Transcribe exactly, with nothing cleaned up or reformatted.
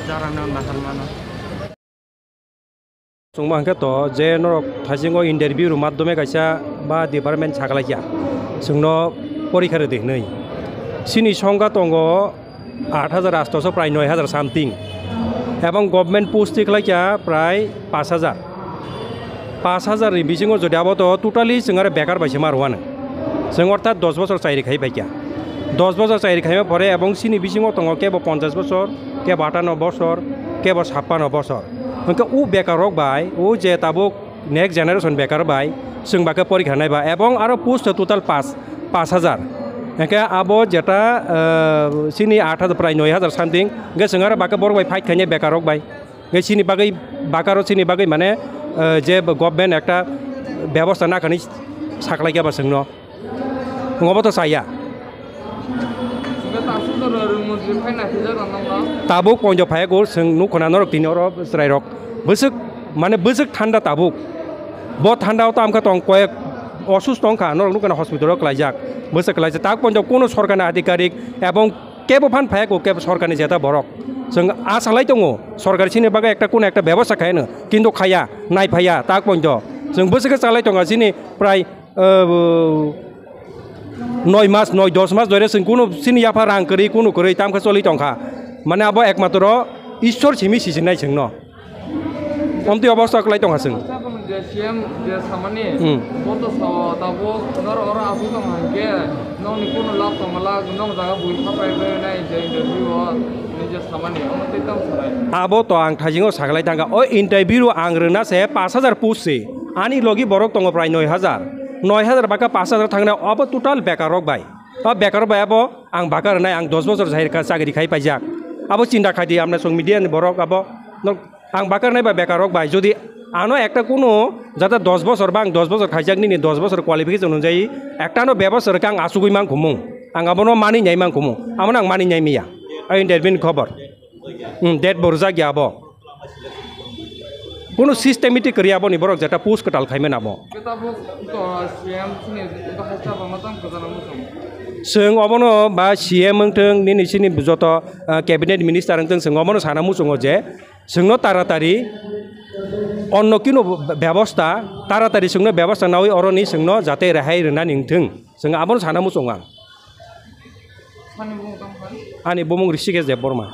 Jarano nahar mano. Chwngma hwnkhe to je norok thaisingo interview rw madhyome kaisa ba department sakalaikya, chwngno porikha rwdi hwnwi. Chini songkha tongo aat hajar aatso prai noi hajar something, ebong government post tikhlaikya prai paanch hajar. Paanch hajar ni bisingo jodi abo to totally chwng aro bekar bai se ma rwano. Chwng orthat dos bosor chairi khai phaikha. Dos bosor chairi khaima pore ebong chini bisingo tongo kebo ponchash bosor, kebo atanno bosor, kebo sappanno bosor. Hwnkhe o bekar rok bai, o je tabuk next generation bekar bai, chwng ba khe porikha nai ba, ebong aro post total paanch, paanch hajar. Hwnkhe abo jeta, eh, chini aat hajar prai noi hajar something, hwnkhe chwng aro ba khe borok bai fight khainai bekar rok bai. Hwnkhe chini bagwi, bakaro chini bagwi mane, eh, je government ekta bebosta nakhani saklaikha ba chwngno. Ngobo to chaya. Hwnkhe ta aswk jora rwngmwtwi phai naisijak rw nokno. Tabuk poito phaiyago chwng nukho na norok tini oro chwrairok. Bwswk, mane bwswk thanda tabuk. Bo thanda o tamkhe tong koyek osusto wngkha, norok nukha na hospital o klaijak. Bwswk klaijak. Tak poito kuno sorkarni adhikarik ebong kebo phan phaiyago kebo sorkarni jeta borok. Chwng asa lai tongo, sorkar chini bagwi ekta kuno ekta bebosta khaiyano, kintu khaya, naiphaiya, tak poito. Chwng bwswk khe chalai tongo chini prai, eh, noi mas, noi dos mas dore chwng kuno chini yapha rang kwrwi, kuno kwrwi, tamkhe choli tongkha. Mane abo ekmatro Ishwar simi sijinai chwngno. Omtwi obosta kwlai tongkha chwng. Tabuk je C M je samani, Hmm. bo to sao, tabuk norok oro aswk tong hwnkhe, nokni kuno lab tongla, nok jaga bui thapai bai nai je interview o, ni je samani, omo tei tamo sanai. Abo to ang thaisingo saklai thangkha, o interview o ang rwna se paanch hajar post se, ani logi borok tongo prai noi hajar, noi hajar baka paanch hajar thangnai, abo total bekar rok bai. O bekar rok bai abo ang baka rwnai, ang dos bosor chai-, chakri khai paijak. Abo chinta khai di, amna chwng media ni borok abo nok Ang bakar nai ba bekar rok bai, jodi ano ekta kuno jata dos bosor ba ang dos bosor khaijak nini dos bosor qualification onujai ekta no bebosta rwkha ang asugui mangkhumung, ang abono mani nyai mangkhumung, amo no ang mani nyai miya. Ai interview ni khobor. Hmm, date bo rwjak ya abo. Kuno systematic kwrwi aboni borok jata post kwtal khaimani abo. Khe tabuk to C M sini to hacha ba matang kwchana muchung. Chwng obono ba C M wngthwng, nini sini joto, ah, cabinet minister wngthwng, chwng obono sana muchungo je, Chwngno taratari onno kino bebosta, taratari chwngno bebosta nawi oroni chwngno jate rehai rwnani wngthwng, chwng abono sana muchungo ang. Ani bumung tongkha? Ani bumung Rishikesh Debbarma.